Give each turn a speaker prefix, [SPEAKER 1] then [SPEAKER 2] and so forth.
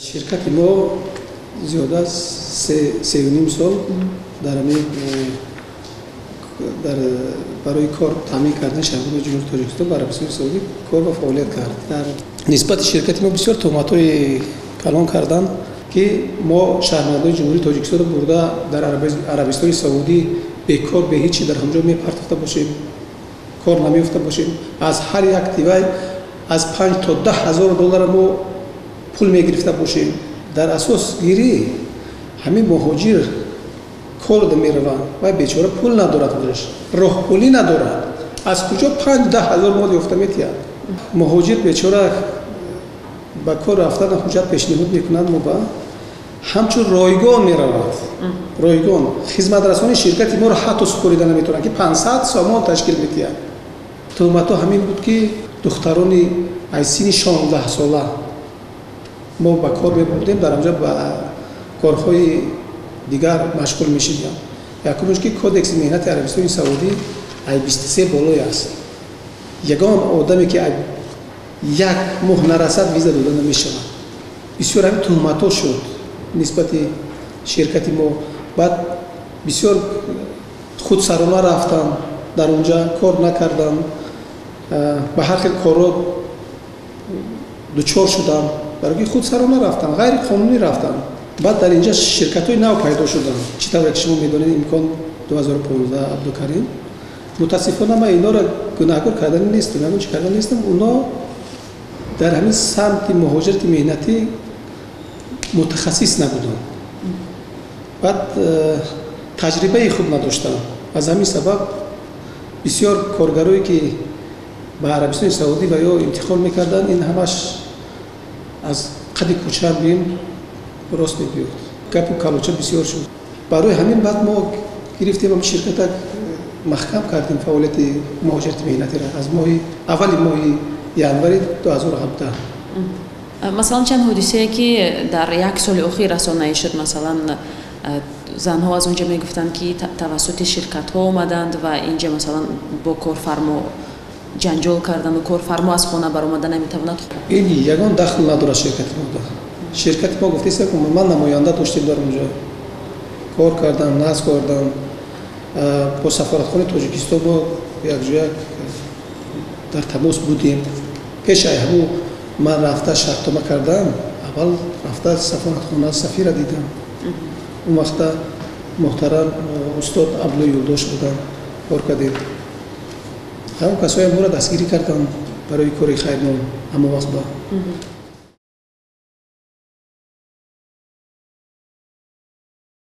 [SPEAKER 1] Ширкати мо зиёда аз 3,5 сол дар ҳамин дар барои кор таъмин кардани шаҳрвандони Ҷумҳурии Тоҷикистон ба Арабистони Саудӣ кор ва фаъолият кард. Дар нисбати ширкати мо бисёр туҳматҳои калон карданд, ки мо шаҳрвандони Ҷумҳурии Тоҷикистонро бурда дар Арабистони Саудӣ бекор, бе ҳеҷ чи дар ҳамҷо мепартофта бошем, кор намеёфта бошем. Аз ҳар як тивай аз 5 то 10 ҳазор доллар мо пул мегирифта бошем. Дар асос гирӣ ҳамин муҳоҷир кор мераванд ва бечора пул надорад, худаш роҳпулӣ надорад, аз куҷо 5-10 ҳазор мол ёфта метиҳад? Муҳоҷир бечора ба кор рафтан ҳуҷҷат пешниҳод мекунад, мо ба ҳамчун ройгон меравад, ройгон хизматрасонии ширкати моро ҳатто супорида наметавонад, ки 500 сомон ташкил метиҳад. Туҳматҳо ҳамин буд, ки духтарони аз синни 16 сола мо ба кор мебурдем, дар ҳамҷо ба корҳои дигар машғул мешидем. Якумш, ки Кодекси меҳнати Арабистони Саудӣ ай 23 болой аст. Ягон одаме, ки як моҳ нарасад, виза дода намешавад. Бисёр ҳамин туҳматҳо шуд нисбати ширкати мо. Баъд бисёр худсарона рафтанд, дар онҷа кор накарданд, ба ҳар хел корро дучор шуданд, барои ки худсарона рафтанд, ғайриқонунӣ рафтанд. Баъд дар инҷа ширкатҳои нав пайдо шуданд. Чӣ тавре ки шумо медонед, Имкон 2015, Абдукарим. Мутаассифона, ман инҳоро гунаҳкор кардани нестам, ягон чӣ кардан нестам. Онҳо дар ҳамин самти муҳоҷирати меҳнатӣ мутахассис набуданд, баъд таҷрибаи хуб надоштанд. Аз ҳамин сабаб бисёр коргарое, ки ба Арабистони Саудӣ ва ё интиқол мекарданд, ин ҳамаш аз қади кӯча бим рост мебиёд, гапу калоча бисёр шуд. Барои ҳамин баъд мо гирифтем ҳам ширката маҳкам кардем, фаъолияти муҳоҷирати меҳнатиро аз моҳи аввали моҳи январи 2017.
[SPEAKER 2] Масалан, чанд ҳодисае, ки дар як соли охир расонаӣ шуд, масалан, занҳо аз он ҷо мегуфтанд, ки тавассути ширкатҳо омаданд ва инҷа, масалан, бо корфармо ҷанҷол карданду корфармо аз хона баромада наметавонад.
[SPEAKER 1] Ин ягон дахл надорад ширкати мо. Ширкати мо, гуфтест, ман намоянда доштем, дар онҷо кор кардан, насб кардан. Бо сафоратхонаи Тоҷикистон мо якҷоя дар тамос будем. Пеш ай ҳамун ман рафта шартнома кардам, аввал рафта сафоратхона сафира дидам. Он вақта муҳтарам устод Абдулло Юлдош буданд, кор кардем. Ҳамон касоя моро дастгирӣ карданд барои кори хайрном ҳамон вақт ба.